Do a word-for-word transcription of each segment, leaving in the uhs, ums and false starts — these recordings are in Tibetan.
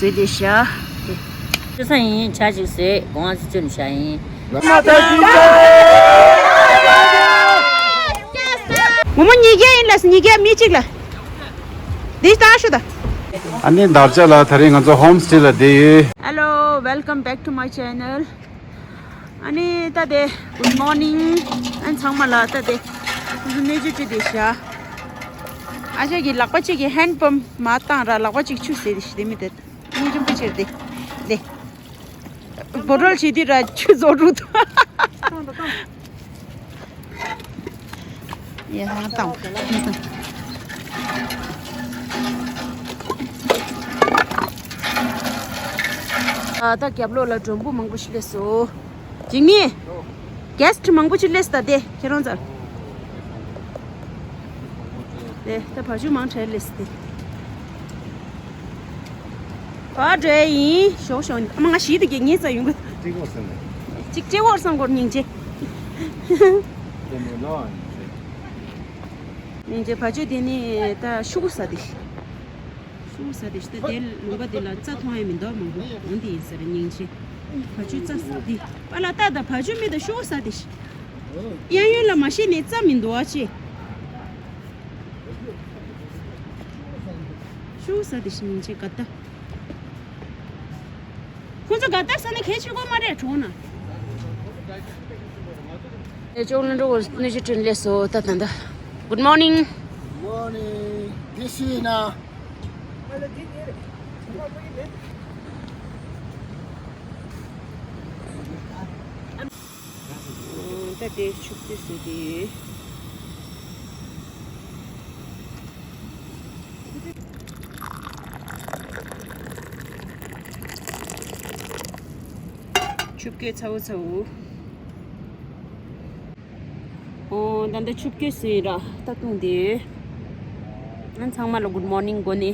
བཟོས་ཏེ་བཞག་ཆུ་ཚ་ཡིན་ཆ་ཅིག་བཟོས་གོང་ཨ་ཚོ་བཅུ་ནས་བཞག་ཡིན། ངོ་མ་ཉིས་བརྒྱ་ཡིན་ལ་ཉིས་བརྒྱ་མི་གཅིག་ལ། འདི་ལྟ་ཤོག་ད། ཨ་ནི་དར་ཆ་ལ་ད་རེས་ང་ཚོ་ཧོམ་སྟེ་ལ་བསྡད་ཡོད། Hello, welcome back to my channel. ཨ་ནི་ད་དེ་good morning. ཨན་ཚང་མ་ལ་ད་དེ་ཁོང་ཚོ་སྣོད་བཅུད་བཀྲི་དེ་ཤ། ཨ་ཅག་གི་ལག་པ་གཅིག་གི་hand pump མ་བཏང་ར་ལག་པ་གཅིག་ཆུ་ཟེར་དེ་ཤི་དེ་མི་དེ་སྣོད་བཅུད་བཀྲི་ཆེར་དེ་དེ་བོ་ཊོལ་བྱེད་དུས་ར་ཆུ་བཟོ་རུ་ཐུ། ཡ་ཧ་དང་། ཨ་ད་རྒྱབ་ལོགས་ལ་མགྲོན་པོ་མང་པོ་ཞིག་སླེབས་སོང་། འཇིགས་མེད། གེ་སི་ཊི་མང་པོ་ཅིག་སླེབས་ད་དེ་ཁྱེད་རང་ཚར། དེ་ད་བ་ཕྱུགས་མང་དྲགས་སླེབས་ཏེ། བ་འདྲེ་ཡིན་ཞོག་ཞོག་ཨ་མ་ང་ཞིག་ཏུ་གེ་ངེས་ས་ཡོང་གི། ཅིག་ཅེ་བོར་སང་གོར་སྙིང་རྗེ། སྙིང་རྗེ་བ་ཕྱུགས་དེ་ནི་ད་ཤུ་གུ་ཟ་དེ། ཤུ་ས་དེ་ཤི་ད་དེ་ལུང་པ་དེ་ལ་རྩྭ་མཐོང་ཡ་མི་འདུག་མང་པོ་འོན་དེ་ཡིན་ཟེར་སྙིང་རྗེ། བ་ཕྱུགས་རྩྭ་ས་དེ་པ་ལ་ཏ་ད་བ་ཕྱུགས་མི་ད་ཤུ་ས་དེ་ཤི། གཡས་གཡོན་ལ་མ་ཤེས་ནས་རྩྭ་མི་འདུག་ཨ་ཅེ། ཤུ་ས་དེ་ཤི་སྙིང་རྗེ་ག་ད། ཁོང་ཚོ་ག་ད་ས་ནས་གལ་ཆེ་གོ་མ་རེད་གྲོང་ན། ཨེ་ཅོག་ལོན་འགྲོ་གོ་ནི་ཅི་ཁྲིན་ལས་སོ་ད་ད་ད། Good morning. Morning. This is na. ད་དེ་ཆུ་ཚོད་ཟེར་དེ། ཆུ་སྐྱེས་ཚ་བོ་ཚ་བོ། ཨོ་ད་ལྟ་ཆུ་སྐྱེས་ཟིན་ར་ད་བཏུང་དེ། ཨ་ཚང་མ་ལ་good morning དགོས་ནི།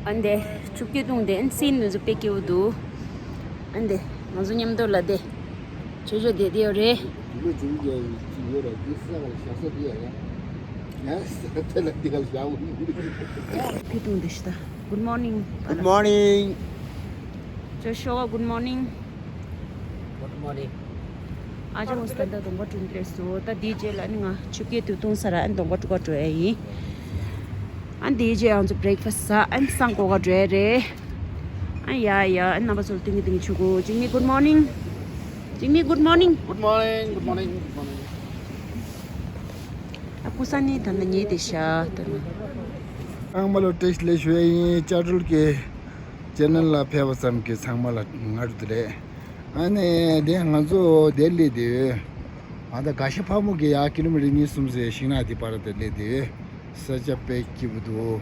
ཨ་འདི་ཆུ་སྐྱེས་བཏུང་དེ་ཨ་སིན་མི་ཚོ་དཔེ་སྐྱིད་པོ་འདུག་ཨ་འདི་ང་ཚོ་མཉམ་དུ་ལ་དེ། ཆོས་ཆོས་དེ་དེ་ཡོད་རེད། དེ་ལོ་བྱུང་རྒྱལ་ཡོད་ར་དེ་ས་ག་ལ་ཞག་ས་དེ་ཡ་ཡ། ཡ་ས་དེ་ལ་དེ་ག་ལ་ཞག་འོང་གི། ཕི་ཏུང་དེ་ཤི་ད། Good morning. Good morning. ཇོ་ཤོ་good morning. Good morning. ཨ་ཅག་ངོ་སྐད་འདི་གདོང་པ་བཀྲུས་ཏེ་སོ་ད་དེའི་རྗེས་ལ་ནི་ང་ཆུ་སྐྱེས་དུས་བཏུང་ས་ར་ཨ་ནི་གདོང་པ་བཀྲུ་ག་འགྲོ་ཡ་ཡིན། ཨ་ནི་དེའི་རྗེས་ང་ཚོ་breakfast ཟ་ཨ་ནི་སང་གོ་ག་འགྲོ་ཡ་རེད། ཨ་ཡ་ཡ་ཨ་ནི་རྣམ་པ་ཚོ་ལ་ཏིང་ངེ་ཏིང་ངེ་ཆུ་གོ་ཇིང་མི་good morning. ཇིང་མི་good morning. Good morning, good morning, good morning. ཨ་ཀུ་ས་ནི་ད་ནི་ཉེ་དེ་ཤ་ད་ནི། ཚང་མ་ལ་བཀྲ་ཤིས་བདེ་ལེགས་ཞུ་ཡ་ཡིན། ལྕགས་སྒྲོལ་གྱི་ཅེ་ནལ་ལ་ཕེབས་པ་ཙམ་གྱིས་ཚང་མ་ལ་སྔ་དྲོ་བདེ་ལེགས། ཨ་ནི་དེ་ང་ཚོ་དེར་སླེབས་དུས། ཨ་ད་དགའ་ཤ་ཕག་མོ་གི་ཡ་ཀི་ལོ་མི་ཊར་གཉིས་གསུམ་ཙམ་ཤིང་ནགས་དེ་བར་དུ་སླེབས་དུས། ས་ཆ་དཔེ་སྐྱིད་པོ་འདུག་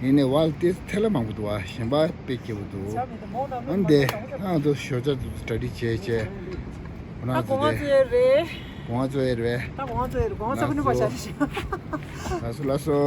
ཡིན་ནའི་ཝལ་དེ་ཐལ་མང་པོ་འདུག་བ། གཞན་པ་དཔེ་སྐྱིད་པོ་འདུག་ཨ་ནི་དེ་ང་ཚོ་ཞོགས་ཇ་གྲ་སྒྲིག་བྱས་བྱས། ཁོ་ན་ད་ཚོ་དེ་སྒོ་ང་ཚོ་ཡོད་རེད། སྒོ་ང་ཚོ་ཡོད་རེད། ད་སྒོ་ང་ཚོ་ཡོད་རེད། སྒོ་ང་ཚོ་ཕུ་ནུ་པ་ལགས་སོ། ཞག་ཤིག་ལགས་སོ་ལགས་སོ།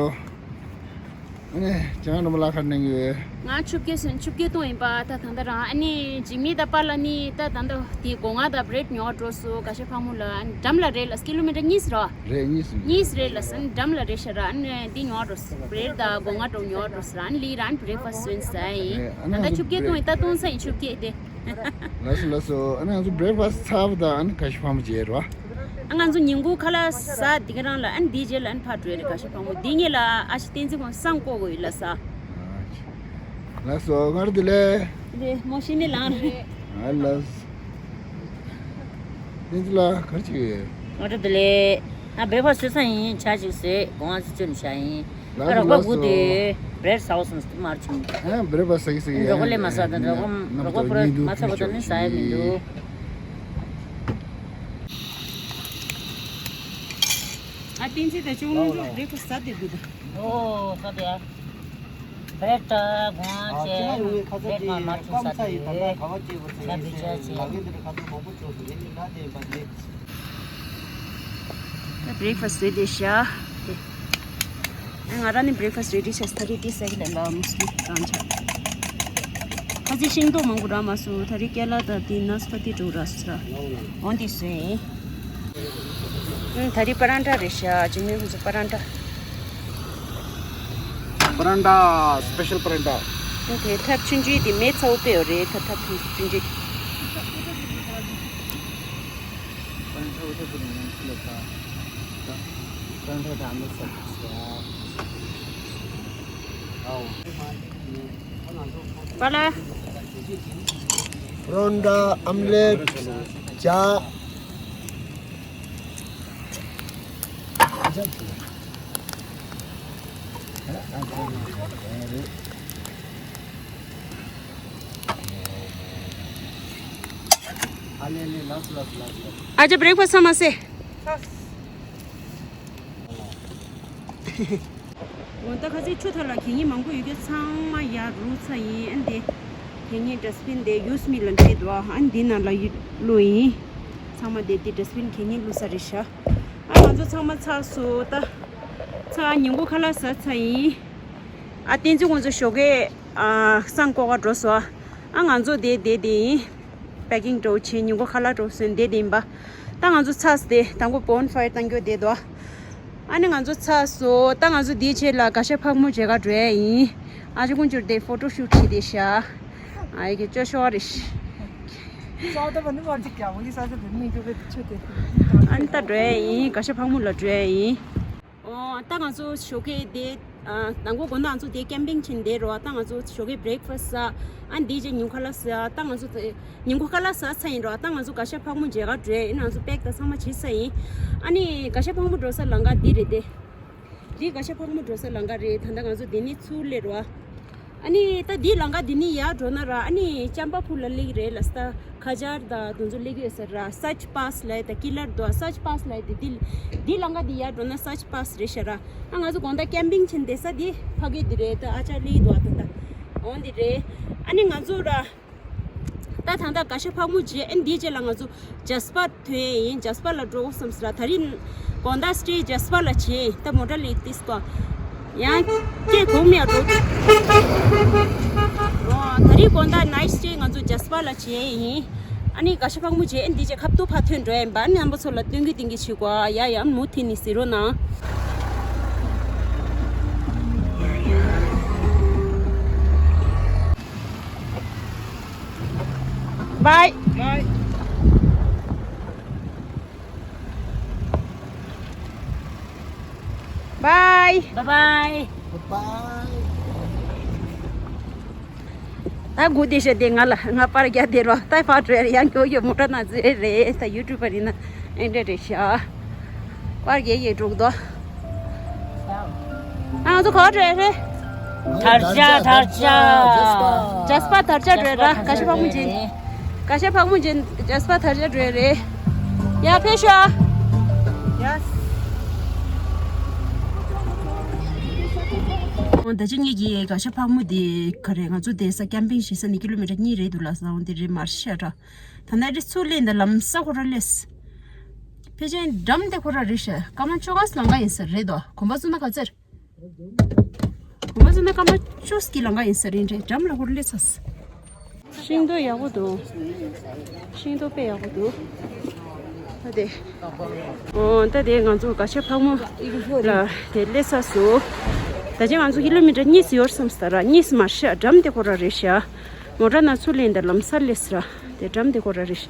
ཨ་ནི་ཅང་ར་མ་ལ་ཁར་ནང་ཡོད། ང་ཆུ་སྐྱེས་སོང་ཆུ་སྐྱེས་གཏོང་ཡིན་པ་ད་ད་ད་རང་ཨ་ནི་འཇིགས་མེད་ད་པ་ལ་ནི་ད་ད་ད་དེ་སྒོ་ང་ད་བྲེད་ཉོ་འགྲོ་སོ་ག་ཤ་ཕག་མོ་ལ་ཨ་ནི་འགྲམ་ལ་རེད་ལ་ཀི་ལོ་མི་ཊར་གཉིས་ར། རེད་གཉིས་སུ་གཉིས་རེད་ལ་སོ་འགྲམ་ལ་རེད་ཤ་ར་ཨ་ནི་འདི་ཉོ་འགྲོ་སོ་བྲེད་ད་སྒོ་ང་འགྲོ་ཉོ་འགྲོ་སོ་ར་ཨ་ནི་ལི་ར་ཨ་ནི་breakfast སོན་ས་ཡིན། རེད་ཨ་ནི་ད་ང་ད་ཆུ་སྐྱེས་གཏོང་ཡིན་ད་གཏོང་ས་ཡིན་ཆུ་སྐྱེས་དེ། ལགས་སོ་ལགས་སོ། ཨ་ནི་ང་ཚོ་breakfast ཚར་བ་དང་ཨ་ནི་ག་ཤ་ཕག་མོ་བརྗེད་རོ། ཨ་ང་ཚོ་ཉིན་གུང་ཁ་ལག་ཟ་དེ་ག་རང་ལ་ཨ་ནི་དེའི་རྗེས་ལ་ཨ་ནི་ཕར་འགྲོ་ཡ་རེད་ག་ཤ་ཕག་མོ་དེ་གཉིས་ལ་ཨ་ཤ་བསྟན་འཛིན་ཁོང་སང་ཀོ་གོ་ཡོད་ལ་ས། ལགས་སོ་སྔར་དེ་ལས། དེ་མོ་ཤི་ནི་ལང་རེད། ཨ་ལགས། བསྟན་འཛིན་ལགས་ག་རེ་བྱེད་ཀྱི་ཡོད། ང་ཚོ་དེ་ལས། ཨ་breakfast ཟོས་ས་ཡིན་ཆ་ཅིག་ཟོས་གོང་ཨ་ཙི་ཅོན་བྱ་ཡིན། ཨ་རོགས་པ་སྒུག་དུས་bread ཟ་བ་སོང་ཟེར་དུ་མར་ཕྱིན། ཨ་breakfast ཟ་གི་ཟ་གི་རོགས་པ་ལས་མ་ཟ་དང་རོགས་པ་རོགས་པ་པུ་རོ་མ་ཚ་བ་དང་ནི་ཟ་ཡ་མི་འདུག་ཨ་བསྟན་འཛིན་དང་ཅུང་ལོ་འགྲོ་breakfast ཟ་དེ་འདུག་ད། ཨོ་ཟ་དེ་ཡ། bread གོང་ཨ་ཙི་bread མ་མ་ཕྱིན་ཟ་དེ་ཡོད། ཆ་བི་ཆ་ཅི། ད་breakfast ready ཤག་ང་རང་ནི་breakfast ready ཤག་ད་རེས་དེ་ཟ་གི་ལ་ལ་མུ་སི་ལི་རང་ཆ། ཁ་ཅིག་ཤིང་ཏོག་མང་པོ་རག་མ་སོང་། ད་རེས་ཀེ་ལ་དང་དེ་ནས་ཕ་ཏི་འགྲོ་རག་སོང་། འོན་ཏེ་སོ་ཡིན། ད་རེས་པ་རན་ཏྲ་རེད་ཤག་ཇི་མི་ཁོང་ཚོ་པ་རན་ཏྲ། परांठा, स्पेशल परांठा। དེ་ཐབ་ཆུང་ཆུང་དེ་མེད་ཚ་བོ་དཔེ་ཡོད་རེད། ད་ཐབ་ཆུང་ཆུང་དེ། परांठा। परांठा, आमलेट, चाय। आज ब्रेकफास्ट हम ऐसे। འོ་ད་ཁ་སང་ཆུ་ཐོག་ལ་གད་སྙིགས་མང་པོ་ཡོད་རྒྱུ་ཚང་མ་ཡར་རུབ་ཚར་ཡིན། ཨ་འདི་གད་སྙིགས་ཌ་སི་བིན་དེ་ཡུས་མི་ལ་འདྲེས་འདུག་ཨ་འདི་ནང་ལ་ཡུ་བླུགས་ཡིན། ཚང་མ་དེ་དེ་ཌ་སི་བིན་གད་སྙིགས་བླུགས་ས་རེད་ཤག་ཨ་ང་ཚོ་ཚང་མ་ཚར་སོང་། ད་ཚར་ཉིན་གུང་ཁ་ལག་ཟ་ཚར་ཡིན། ཨ་བསྟན་འཛིན་ཁོང་ཚོ་ཞོགས་ཀས་ཨ་སང་ཀོ་ག་འགྲོ་སོང་། ཨ་ང་ཚོ་དེ་དེ་དེ་ཡིན། པེ་ཀིང་འགྲོ་བྱས་ཉིན་གུང་ཁ་ལག་འགྲོ་སོང་། དེ་དེ་ཡིན་པ། ད་ང་ཚོ་ཚར་སོང་། དེ་དང་པོ་བོན་ཕ་ཡར་བཏང་རྒྱུ་དེ་དོ། ཨ་ནི་ང་ཚོ་ཚར་སོང་། ད་ང་ཚོ་དེའི་རྗེས་ལ་ག་ཤ་ཕག་མོ་མཇལ་ག་འགྲོ་ཡ་ཡིན། ཨ་ཅེ་ཀུན་ཅུར་དེ་ཕོ་ཊོ་ཤུ་ཊི་བྱེད་དེ་ཤག་ཨ་ཡི་གེ་ཅོ་ཤོ་རེ་ཤི། ཨ་ནི་ད་འགྲོ་ཡ་ཡིན། ག་ཤ་ཕག་མོ་ལ་འགྲོ་ཡ་ཡིན། ག་ཤ་ཕག་མོ་ལ་འགྲོ་ཡ་ཡིན། ཨོ་ད་ང་ཚོ་ཞོགས་ཀས་དེ་ཨ་དང་པོ་དགོང་དག་ང་ཚོ་དེ་ཀེམ་པིང་ཕྱིན་བསྡད་རོགས། ད་ང་ཚོ་ཞོགས་ཀས་བྷི་རེག་ཕ་སི་ཟ། ཨ་འདི་རྗེས་ཉིན་གུང་ཁ་ལག་ཟ། ད་ང་ཚོ་དེ་ཉིན་གུང་ཁ་ལག་ཟ་ཚར་ཡིན་རོགས། ད་ང་ཚོ་ག་ཤ་ཕག་མོ་མཇལ་ག་འགྲོ་ཡ་ཡིན། ང་ཚོ་པེག་ད་ཚང་མ་བྱས་ཚར་ཡིན། ཨ་ནི་ག་ཤ་ཕག་མོ་འགྲོ་ས་ལམ་ཁ་འདི་རེད་དེ། འདི་ག་ཤ་ཕག་མོ་འགྲོ་ས་ལམ་ཁ་རེད། ད་ལྟ་ང་ཚོ་འདི་ནས་ཚུར་སླེབས་རོགས། ཨ་ནི་ད་འདི་ལམ་ཁ་འདི་ནས་ཡར་འགྲོ་ན་ར། ཨ་ནི་ཅམ་པ་ཕུར་ལ་སླེབས་རེད་ལ། ས་ཁ་ཇར་དང་དེ་ཚོ་སླེབས་ཡོད་ས་ར། སཱཅ་པཱས་ལབ་ཡ་ད་ཀི་ལར་དོ། སཱཅ་པཱས་ལབ་ཡ་དེ་འདི་འདི་ལམ་ཁ་འདི་ཡར་འགྲོ་ན་སཱཅ་པཱས་རེད་ཤག་ར། ཨ་ང་ཚོ་དགོང་དག་ཀེམ་པིང་ཕྱིན་བསྡད་ས་འདི་ཕ་གི་འདི་རེད། ད་ཨ་ཅག་སླེབས་འདུག་ད་ད་འོ་འདི་རེད། ཨ་ནི་ང་ཚོ་ར་ད་ད་ལྟ་ག་ཤ་ཕག་མོ་མཇལ། ཨ་འདིའི་རྗེས་ལ་ང་ཚོ་ཇཱས་པར་ཐོན་ཡིན། ཇཱས་པར་ལ་འགྲོ་དགོས་བསམ་སོང་ར། ད་རིང་དགོང་དག་སི་ཊེ་ཇཱས་པར་ལ་བྱས། ད་མོ་ཊ་ལས་ཏིས་ཀོ་ཡང་སྐད་གོང་མེད་འགྲོ། ཨོ་ད་རིང་དགོང་དག་ནའིཊ་སི་ཊེ་ང་ཚོ་ཇཱས་པར་ལ་བྱས་ཡིན། ཨ་ནི་ག་ཤ་ཕག་མོ་མཇལ། ཨ་འདིའི་རྗེས་ཁ་ཐུག་ཕར་ཐོན་འགྲོ་ཡ་ཡིན་པ། ཨ་ནི་རྣམ་པ་ཚོ་ལ་སྟོན་གི་སྟོན་གི་བྱེད་དགོས། ཡ་ཡ་མུ་མཐུད་ནས་གཟིགས་རོགས་གནང་། Bye. Bye. Bye. Bye bye. Bye bye. ད་སྒུག་བསྡད་ཤག་དེ་ང་ལ་ང་པར་རྒྱག་བསྡད་རོགས། ད་ཕར་འགྲོ་ཡ་ཡང་མགྱོགས་ཡོད། མོ་ཊ་ནང་འཛུལ་རེད། ད་ཡུ་ཊུབ་པ་རེད་ན་ཨེ་འདྲ་རེད་ཤག་པར་རྒྱག་ཡས་འགྲོ་གི་འདུག་ཨ་ང་ཚོ་ག་པར་འགྲོ་ཡ་རེད། དར་ཆ་དར་ཆ། ཇཱས་པར་དར་ཆ་འགྲོ་ཡ་ར། ག་ཤ་ཕག་མོ་མཇལ། ག་ཤ་ཕག་མོ་མཇལ། ཇཱས་པར་དར་ཆ་འགྲོ་ཡ་རེད། ཡ་ཕེབས་ཤོག་ཡ། འོ་ད་ཅི་ངེད་ཀྱི་ག་ཤ་ཕག་མོ་དེ་ག་རེད། ང་ཚོ་བསྡད་ས་ཀེམ་པིང་བྱེད་ས་ནས་ཀི་ལོ་མི་ཊར་གཉིས་རེད་འདུག་ལ། ས་འོ་འདི་རེད་མར་ཤ་ར། ད་ནི་རི་ཚུར་སླེབས་འདི་ལམ་ས་ཁོ་ར་སླེབས། ཕལ་ཆེར་འགྲམ་དེ་ཁོ་ར་རེད་ཤག་སྐར་མ་བཅོ་ལྔ་ལམ་ཁ་ཡིན་ས་རེད་དོ། གོམ་པ་བཙུགས་ན་ག་ཚོད། གོམ་པ་བཙུགས་ན་སྐར་མ་བཅུ་གི་ལམ་ཁ་ཡིན་ས་རེད། འདྲེ་འགྲམ་ལ་ཁོ་ར་སླེབས་ཚར། ཤིང་སྡོང་ཡག་པོ་འདུག་ཤིང་སྡོང་དཔེ་ཡག་པོ་འདུག་ད་དེ། འོ་ད་དེ་ང་ཚོ་ག་ཤ་ཕག་མོ་ལ་དེ་སླེབས་ཚར་སོང་། ད་ཅི་ང་ཚོ་ཀི་ལོ་མི་ཊར་གཉིས་ཡོད་བསམ་ས་ར། གཉིས་མ་ཤ་འགྲམ་དེ་ཁོ་ར་རེད་ཤག་མོ་ཊ་ནང་ཚུར་སླེབས་འདི་ལམ་ས་སླེབས་ས་ར། དེ་འགྲམ་དེ་ཁོ་ར་རེད།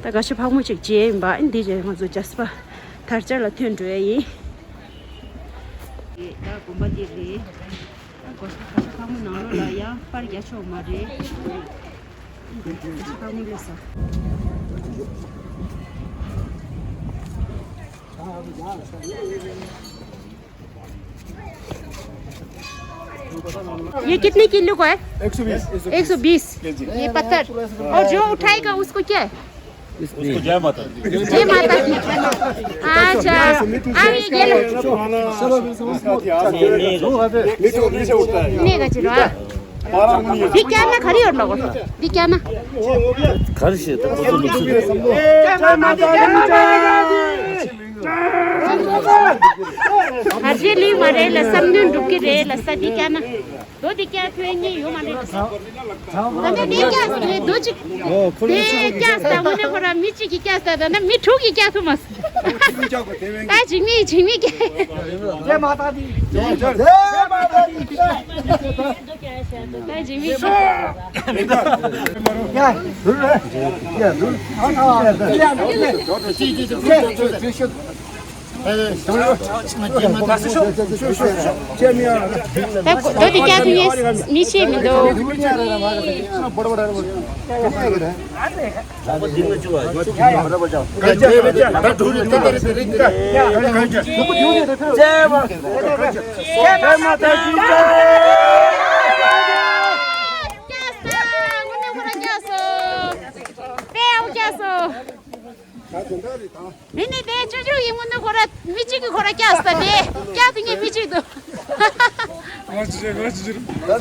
ད་ག་ཤ་ཕག་མོ་ཅིག་མཇལ་ཡིན་པ། ཨ་འདི་རྗེས་ང་ཚོ་ཇཱས་པར་དར་ཆ་ལ་ཐོན་འགྲོ་ཡ་ཡིན། ད་དགོན་པ་འདི་རེད། ད་ག་ཤ་ཕག་མོ་ནང་ལོགས་ལ་ཡང་པར་རྒྱག་ཆོག་མ་རེད། ཨ་འདི་ག་ཤ་ཕག་མོ་སླེབས་ས། ये कितने किलो का है? एक सौ बीस। एक सौ बीस। केजी। ये पत्थर। और जो उठाएगा उसको क्या है? उसको जय माता दी। जय माता दी। अच्छा। अरे ये लो। मीठो मीठो उठता है। नहीं गजरा। बारह मुनि है। दिक्या ना खरी और लोगों। दिक्या ना। खरी से तो कुछ नहीं। जय माता दी। ཨ་ཅེ་ལི་མ་རེད་ལ་བསམ་དོན་འགྲུབ་ཀྱི་རེད་ལ་ས་འདི་ཀྱ་ན། རྡོ་འདི་ཀྱ་ཐོན་ཉེ་ཡོད་མ་རེད་ལ་ས། ད་ནི་འདི་ཀྱ་ས་རེད་རྡོ་ཅིག་དེ་ཀྱ་ས་དངོས་གནས་ཁོ་རང་མི་གཅིག་གིས་ཀྱ་ས་ད་ནི་མི་དྲུག་གིས་ཀྱ་ཐུབ་མ་སོང་། ད་བྱིངས་མི་བྱིངས་མི་ཀྱ། ད་གོ་རྡོ་དེ་བཀྱག་ཐུབ་མཁན་མི་ཤེས་མི་འདུག་ཨེ་ནི་དེ་ཅོ་ཅོ་ཡིན་ངོ་ནི་ཁོ་ར་མི་གཅིག་གིས་ཁོ་ར་བཀྱག་ས་དེ་བཀྱག་ཐུབ་མཁན་མི་གཅིག་འདུག་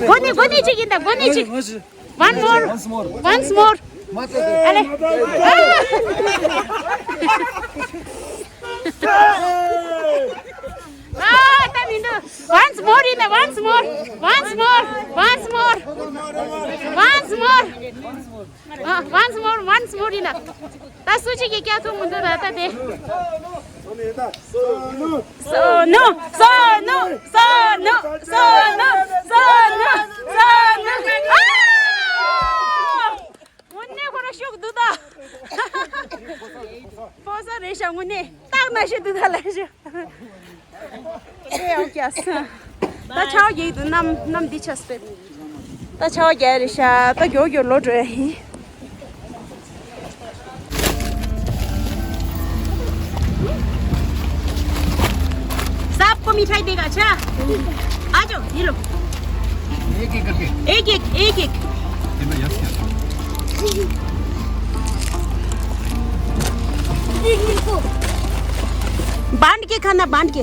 གོ་ནི་གོ་ནི་གཅིག་ཡིན་ད་གོ་ནི་གཅིག One more. Once more. ཨ་ལེ། ཨ་ད་མི་འདུག Once more ཡིན་ད། Once more. Once more. Once more. Once more. Once more. Once more ཡིན་ད། ད་སུ་གཅིག་གིས་བཀྱག་ཐུབ་མི་འདུག་ད་ལྟ་དེ། སོ་ནུ། སོ་ནུ། སོ་ནུ། སོ་ནུ། སོ་ནུ། སོ་ནུ། ཨ། དངོས་གནས་ཁོ་ར་ཤུགས་འདུག་ད། ཕོ་ས་རེད་ཤག་དངོས་གནས་སྟག་ན་ཤི་འདུག་ད་ལ་ཤི། ཨེ་ཨོ་ཀྱ་ས། ད་ཆར་པ་རྒྱག་གི་འདུག་གནམ་གནམ་འདི་ཆགས་སྲིད། ད་ཆར་པ་རྒྱག་རེད་ཤག་ད་མགྱོགས་མགྱོགས་ལོག་འགྲོ་ཡ་ཡིན། सबको मिठाई देगा। अच्छा, आ जाओ, ये लो। एक एक करके। एक एक, एक एक। ये लो, यहाँ से। बांट के खाना, बांट के।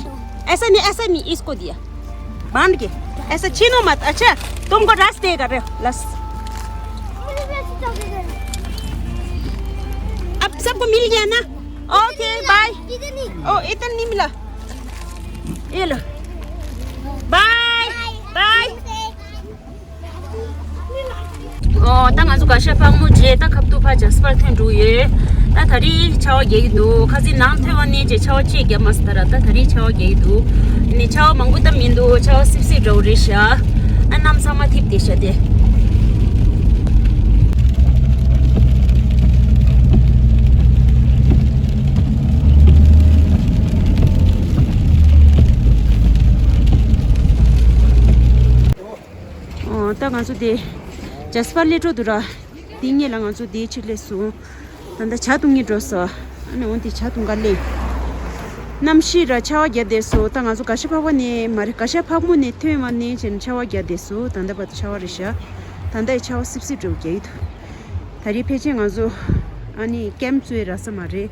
ऐसा नहीं, ऐसा नहीं, इसको दिया। बांध के। ऐसा छीनो मत। अच्छा, तुमको रस देगा रे, रस। अब सबको मिल गया ना? Okay, bye. ओ, इधर नहीं मिला। ये लो। बाय। बाय। ཨོ། ད་ང་ཚོ་གར་ཞ་ཕག་མོ་བརྗེས། ད་ཁབ་ཏུ་ཕར་ཇཱ་སི་པར་ཐོན་འགྲོ་ཡོད། ད་ད་རེས་ཆར་པ་རྒྱག་གི་འདུག་ཁ་སང་ནང་ཐོན་པ་ནས་བྱས་ཆར་པ་ཅིག་རྒྱག་མ་སོང་། ད་ར་ད་ད་རེས་ཆར་པ་རྒྱག་གི་འདུག་ནི་ཆར་པ་མང་པོ་ད་མི་འདུག་ཆར་པ་སིབ་སིབ་འདྲ་པོ་རེད་ཤག་ཨ་གནམ་ཚང་མ་འཐིབས་བསྡད་ཤག་དེ། ཨོ། ད་ང་ཚོ་དེ་ཇཱ་སི་པར་སླེབས་འགྲོ་འདུག་ར། དེ་སྔོན་ལ་ང་ཚོ་དེ་ཕྱིར་སླེབས་སོང་། ད་ལྟ་ཇ་འཐུང་གི་འགྲོ་སོང་། ཨ་ནི་འོ་དེ་ཇ་འཐུང་ག་སླེབས། གནམ་གཤིས་ར་ཆར་པ་རྒྱག་བསྡད་སོང་། ད་ང་ཚོ་གར་ཞ་ཕག་པ་ནས་མ་རེད། གར་ཞ་ཕག་མོ་ནས་ཐོན་པ་ནས་བྱས་ནས་ཆར་པ་རྒྱག་བསྡད་སོང་། ད་ལྟ་བར་དུ་ཆར་པ་རེད་ཤག་ད་ལྟ་ཡི་ཆར་པ་སིབ་སིབ་འདྲ་པོ་རྒྱག་གི་འདུག་ད་རེས་ཕལ་ཆེར་ང་ཚོ་ཨ་ནི་ཀེམ་བཙུགས་ཡ་རག་ས་མ་རེད།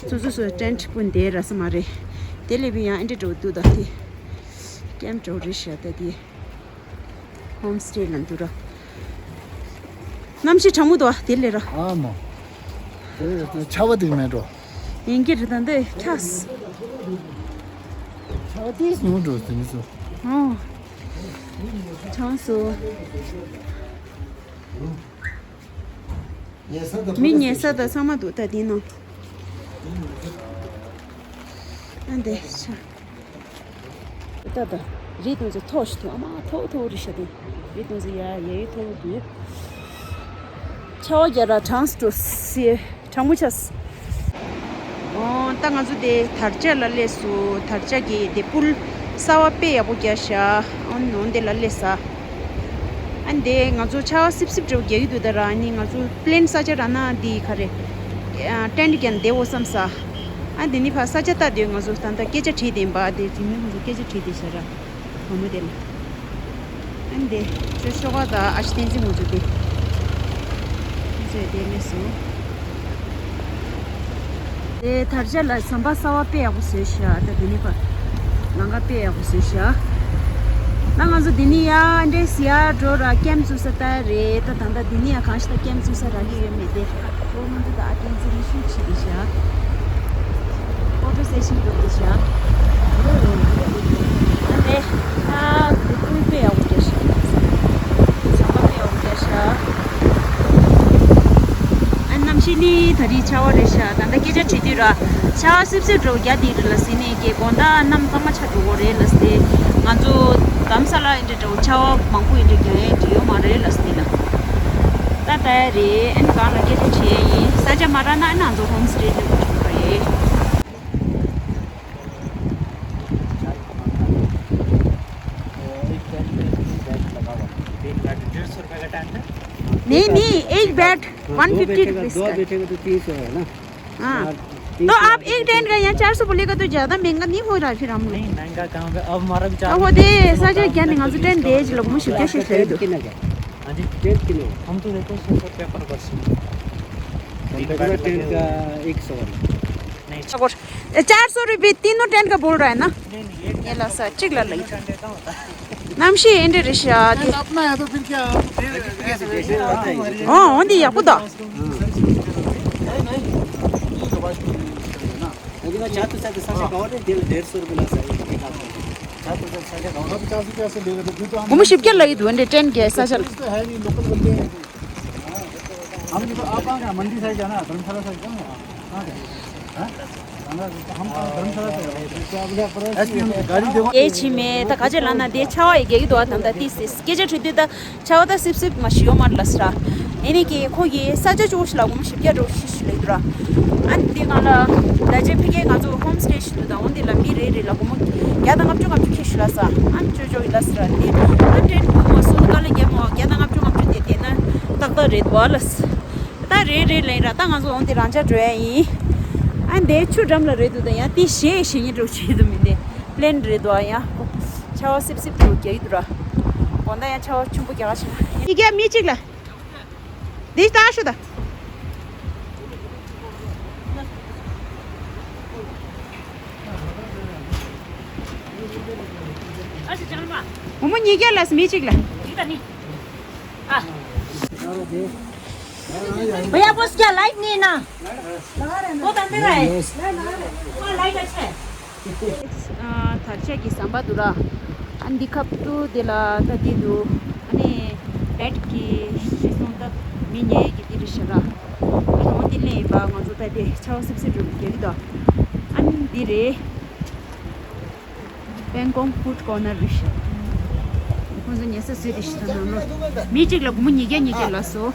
སོ་སོ་སོ་ཊེན་ཊི་སྤུན་བསྡད་རག་ས་མ་རེད། དེ་ལས་པའི་ཡང་ཨེ་འདྲ་འདྲ་པོ་འདུག་ད་དེ་ཀེམ་འདྲ་པོ་རེད་ཤག་ད་དེ། ཧོམ་སི་ཊེ་ལ་འདུག་ར། གནམ་གཤིས་གྲང་མོ་འདུག་ཨ། དེ་ལས་ར། ཨ་མ། དེ་ཆར་པ་དེ་མེད་འགྲོ། ཡིན་གྱི་རེད། ད་འདི་ཁྱགས། ཆར་པ་དེ་ཉུང་འགྲོ་དེ་ནི་སོ། ཨོ། གྲང་སོང་། ཉལ་ས་དང་མི་ཉལ་ས་དང་ཚང་མ་འདུག་ད་དེ་ནང་། ཨ་འདི་ཤ། ད་ད། རི་དུང་ཟེ་མཐོ་ཞིག་ཐུག་ཨ་མ་མཐོ་མཐོ་རི་ཤ་དེ། རི་དུང་ཟེ་ཡ་ཡ་ཡི་མཐོ་རུ་དུ། ཆར་པ་རྒྱག་ར་གྲང་སུ་སི་གྲང་མོ་ཆགས། ཨོ། ད་ང་ཚོ་དེ་དར་ལྕོག་ལ་སླེབས་སོང་། དར་ལྕོག་གི་དེ་པུལ་གསར་པ་དཔེ་ཡག་པོ་རྒྱག་ཤག་ཨོ་ནོ་འདི་ལ་སླེབས་ས། ཨ་འདི་ང་ཚོ་ཆར་པ་སིབ་སིབ་འདྲ་པོ་རྒྱག་གི་འདུག་ད་ར་ཨ་ནི་ང་ཚོ་པི་ལེན་ས་ཆ་རག་ན་འདི་ག་རེ། ཊེན་ཊི་རྒྱག་བསྡད་འོ་བསམ་ས། ཨ་འདི་ནི་ཕར་ས་ཆ་ལྟ་དུས་ང་ཚོ་ད་ལྟ་སྐད་ཆ་དྲིས་བསྡད་པ་དེ་དེ་མི་ང་ཚོ་སྐད་ཆ་དྲིས་བསྡད་ཤག་ར། བུ་མོ་དེ་ལ། ཨ་འདི་ཚོ་ཤོ་ཀ་དང་ཨ་ཞེ་བསྟན་འཛིན་ང་ཚོ་དེ། ཚོས་དེ་སླེབས་སོང་། དེ་དར་ལྕོག་ལ་ཟམ་པ་གསར་པ་དཔེ་ཡག་པོ་བཟོས་ཤག་ད་དེ་ནི་ཕར་ལམ་ཁ་དཔེ་ཡག་པོ་བཟོས་ཤག་ད་ང་ཚོ་འདི་ནས་ཡར་འདྲེས་ཡར་འགྲོ་ར་ཀེམ་བཙུགས་ས་ལྟ་རེད། ད་ད་ལྟ་འདི་ནས་ཡར་གང་ཞིག་ད་ཀེམ་བཙུགས་ས་རག་གི་ཡོད་མེད་དེ། ཨོ་ང་ཚོ་ད་ཨ་བསྟན་འཛིན་ནས་ཤུགས་ཆེ་གི་ཤག་ཕོ་ཊོ་སེ་ཤན་འགྲོ་གི་ཤག་ཨ་ནི་ཨ་གུ་གུ་དཔེ་ཡག་པོ་རྒྱག་ཤག་ཟམ་པ་དཔེ་ཡག་པོ་རྒྱག་ཤག་ཨ་གནམ་གཤིས་ནི་ད་རེས་ཆར་པ་རེད་ཤག་ད་ལྟ་སྐད་ཆ་དྲིས་དུས་ར་ཆར་པ་སིབ་སིབ་འདྲ་པོ་རྒྱག་བསྡད་རེད་ལབ་ཟེར་ནས་ཀྱི་དགོང་དག་གནམ་གཙང་མ་ཆགས་འགྲོ་གི་རེད་ལབ་ཟེར། ང་ཚོ་དམ་ ལ་ཨེ་འདྲ་འདྲ་བོ་ཆར་པ་མང་པོ་ཨེ་འདྲ་རྒྱག་ཡས་འདྲ་ཡོད་མ་རེད་ལ་སི་ལ། ད་ལྟ་ཡ་རེད། ཨེ་ནི་གང་ལ་སྐད་ཆ་དྲིས་ཡས་ཡིན། ས་ཆ་མ་རག་ན་ཨེ་ནི་ང་ཚོ་ཧོམ་སི་ཊེ་སླེབས་དགོས་བྱུང་རེད། नहीं नहीं, एक बेड वन फिफ्टी रुपीज का। दो बैठेगा तो तीन सौ है ना। हाँ। तो आप एक टेंट का यहाँ चार सौ बोलेगा तो ज्यादा महंगा नहीं हो रहा है फिर हम लोग? नहीं, महंगा कहाँ पे? अब हमारा भी चार सौ। वो दे साजा क्या नहीं, आज टेंट दे लोग मुझे कैसे खरीदो? हाँ जी। टेंट कितने का? हम तो देते हैं छः सौ रुपये पर पर्सन। टेंट का एक सौ। नहीं। चार सौ रुपये तीनों टेंट का बोल रहा है ना? ये ला सा चिक ला लई। नाम शी एंडे रिशा दे। अपना है तो फिर क्या? हाँ, ओंदी या कुदा। हम शिप के लई दो एंडे टेंट के सा चल। हम तो आप कहाँ का? मंडी साइड है ना, धर्मशाला साइड है ना? ཨེ་ཆི་མེ་ད་ག་ཅེ་ལ་ན་དེ་ཆ་བ་ཡི་གེ་གི་དོ་ཨ་དམ་ད་ཏི་སི་སྐད་ཆ་དྲི་དུས་ད་ཆ་བ་ད་སིབ་སིབ་མ་ཤི་ཡོ་མར་ལ་སི་ར། ཨེ་ནི་ཀི་ཁོ་གི་ས་ཆ་ཅོ་ཤི་ལ་གོ་མ་ཤི་བརྒྱ་འགྲོ་ཤི་ཤི་ལེ་དུ་ར། ཨ་ནི་དེ་ག་ལ་ད་ཅེ་ཕི་ཀེ་ང་ཚོ་ཧོམ་སི་ཊེ་ཤི་དུ་ད་འོན་དེ་ལ་མི་རེ་རེ་ལ་གོ་མ་བརྒྱ་དང་ལྔ་བཅུ་ལྔ་བཅུ་ཁེ་ཤི་ལ་ས་ཨ་ནི་ཅོ་ཅོ་ཡི་ལ་སི་ར། དེ་ཨ་ནི་ཏྲེན་གོ་མ་སོ་དུ་ག་ལ་རྒྱ་མ་བརྒྱ་དང་ལྔ་བཅུ་ལྔ་བཅུ་དེ་དེ་ན་ཏག་ཏག་རེད་བ་ལ་སི། ད་རེད་རེད་ལེན་ར། ད་ང་ཚོ་འོང་དེ་རང་ཅག་འགྲོ་ཡ་ཡིན། ཨ་འདའི་ཆུ་འགྲམ་ལ་རེད་འདུག་ད་ཡང་དེ་ཞེ་ཞེ་ཉེ་འགྲོ་བྱེད་དུ་མི་འདི་པི་ལེན་རེད་འདུག་ཨ་ཡང་ཆར་པ་སིབ་སིབ་འགྲོ་རྒྱག་གི་འདུག་ར། དགོང་དག་ཡང་ཆར་པ་ཆེན་པོ་རྒྱག་ཤག་ཡི་གེ་མི་གཅིག་ལ། འདི་ལྟ་ཤོག་ད། བུ་མོ་ཉིས་བརྒྱ་ལ་མི་གཅིག་ལ། ཡི་གེ་ད་ནི། ཨ། भैया, बस क्या लाइट नहीं ना? वो तो अंधेरा है। हाँ, लाइट अच्छा है। ཨ། དར་ཆ་གི་ཟམ་པ་འདུག་ར། ཨ་འདི་ཁབ་ཏུ་དེ་ལ་ད་དེ་འདུག་ཨ་ནི་བེད་ཀྱི་ཤི་སོང་ད་མི་ཉལ་གི་དེ་རེད་ཤག་ར། ཨ་ནི་འོ་དེ་ལེན་ཡིན་པ་ང་ཚོ་ད་དེ་ཆར་པ་སིབ་སིབ་འགྲོ་གི་རེད་ད། ཨ་ནི་འདི་རེད། པན་ཀོང་ཕུཌ་ཀོར་ནར་རེད་ཤག་ཁོང་ཚོ་ཉལ་ས་བཟོས་ཏེ་ཤི་ད་ནང་ལོགས། མི་གཅིག་ལ་སྒོར་མོ་ཉིས་བརྒྱ་ཉིས་བརྒྱ་ལ་སོ།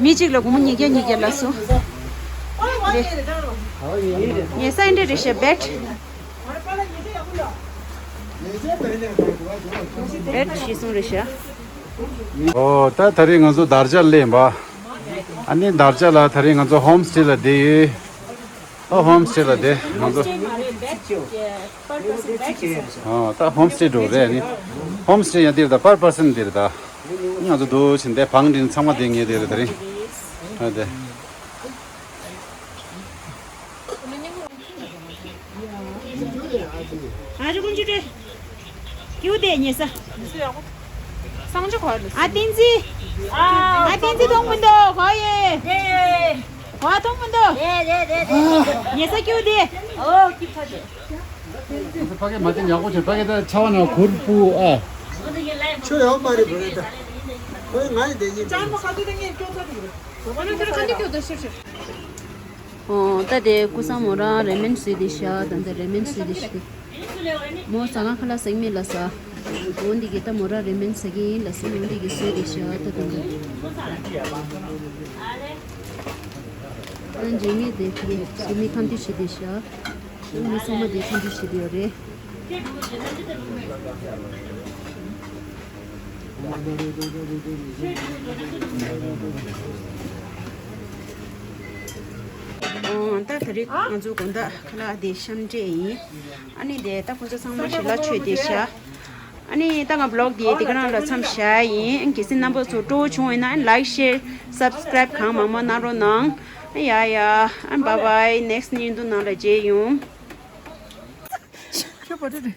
མི་གཅིག་ལ་སྒོར་མོ་ཉིས་བརྒྱ་ཉིས་བརྒྱ་ལ་སོ། ཉལ་ས་འདི་རེད་ཤག་བེད། བེད་ཤི་སོང་རེད་ཤག་ཨོ། ད་ད་རེས་ང་ཚོ་དར་ཆ་ལེན་པ། ཨ་ནི་དར་ཆ་ལ་ད་རེས་ང་ཚོ་ཧོམ་སི་ཊེ་ལ་བསྡད་ཡོད། ཨ་ཧོམ་སི་ཊེ་ལ་བསྡད་ང་ཚོ། ཨ་ད་ཧོམ་སི་ཊེ་འགྲོ་རེད་ཨ་ནི། ཧོམ་སི་ཊེ་ཡང་འདིར་ད་པར་པར་སན་འདིར་ད། ང་ཚོ་འདུག་ཕྱིན་ཏེ་བང་འདི་ཚང་མ་འདི་ངེས་དེ་རེད་ད་རེད། ཨ་དེ། ཨ་ཅོ་ཀུན་ཅི་ཏེ། ཀྱུ་དེ་ཉེ་ས། སང་ཅོ་གོ་ཨ་ཏིན་ཙི། ཨ་ཏིན་ཙི་ཐོང་མི་འདུག་གོ་ཡེ། གོ་ཐོང་མི་འདུག་ཉེ་ས་ཀྱུ་དེ། ཕ་གི་མ་དེ་ཡག་པོ་བྱས་ཕ་གི་ད་ཆ་བ་ན་གུར་པུ་ཨ། ཆུ་ཡོད་མ་རེད་བུ་རེད་ད། ཁོས་ང་ཡི་དེ་ཉིན་ཅང་མ་ཁ་ཐུག་དེ་ངས་སྐྱོ་ཚ་དེ་རེད། ཨོ་ད་དེ་ཀུ་སང་མོ་རང་རེ་མན་བཟོས་ཏེ་ཤག་ད་ད་རེ་མན་བཟོས་ཏེ་ཤག་མོ་ཟ་ང་ཁ་ལ་ཟེག་མེད་ལ་ཟ། འོ་འདི་གི་ད་མོ་རང་རེ་མན་ཟ་གི་ཡིན་ལ་ཟེ་འོ་འདི་གི་བཟོས་ཏེ་ཤག་ད་ད་ད། ཨ་འཇིགས་མེད་དེ་ཁི་རེ་འཇིགས་མེད་ཁམས་དུས་བྱེད་དེ་ཤག་མི་ཚང་མ་དེ་ཚོ་འདི་བྱེད་དེ་ཡོད་རེད། ཨོ་ད་ད་རེས་ང་ཚོ་དགོང་དག་ཁ་ལག་དེ་ཤམ་སྤྲད་ཡིན། ཨ་ནི་དེ་ད་ཁོང་ཚོ་ཚང་མ་ཞིག་ལ་མཆོད་དེ་བཞག་ཨ་ནི་ད་ང་བི་ལོག་དེ་དེ་ག་རང་ལ་མཚམས་བཞག་ཡིན། གལ་སྲིད་རྣམ་པ་ཚོ་སྤྲོ་བོ་བྱུང་ཡོད་ན་ལའིཀ་ཤེར་སབ་སི་ཀྲའིབ་གང་མང་མང་གནང་རོགས་གནང་། ཡ་ཡ། ཨ་བྷའི་བྷའི། ནེག་སི་ཊི་བརྙན་ཐུང་ནང་ལ་མཇལ་ཡོང་། ཁྱོད་པ་ཏི་ཏི།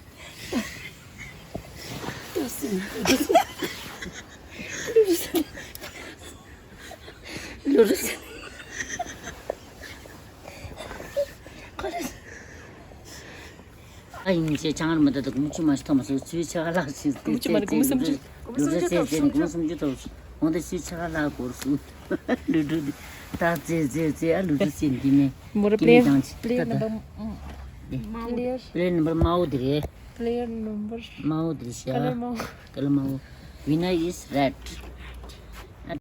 ལུ་རུ་སི། ཨ་ཡིན་ཅེ་ཆང་ར་མི་ད་ད་གུམ་ཆུ་མ་ཐོ་མ་སུ་ཚུའི་ཆ་ལག་ཞིག་གུམ་ཆུ་མ་རེད། གུམ་སུམ་ཅུ། གུམ་སུམ་ཅུ་ཐོབ་སོང་། གུམ་སུམ་ཅུ་ཐོབ་སོང་། འོང་ད་ཚུའི་ཆ་ལག་སྐོར་སུ། ལུ་ཏྲུ་འདི་ད་ཙེ་ཙེ་ཙེ་ཨ་ལུ་ཏྲུ་ཙེ་འདི་མེ། མོ་ར་པི་ལེན་པི་ལེན་ནམ་བར་མ་འོ་དེ་རེད། Clear number. དམར་པོ་འདི་ཤ། Color མང་། Color དམར་པོ། Winner is red.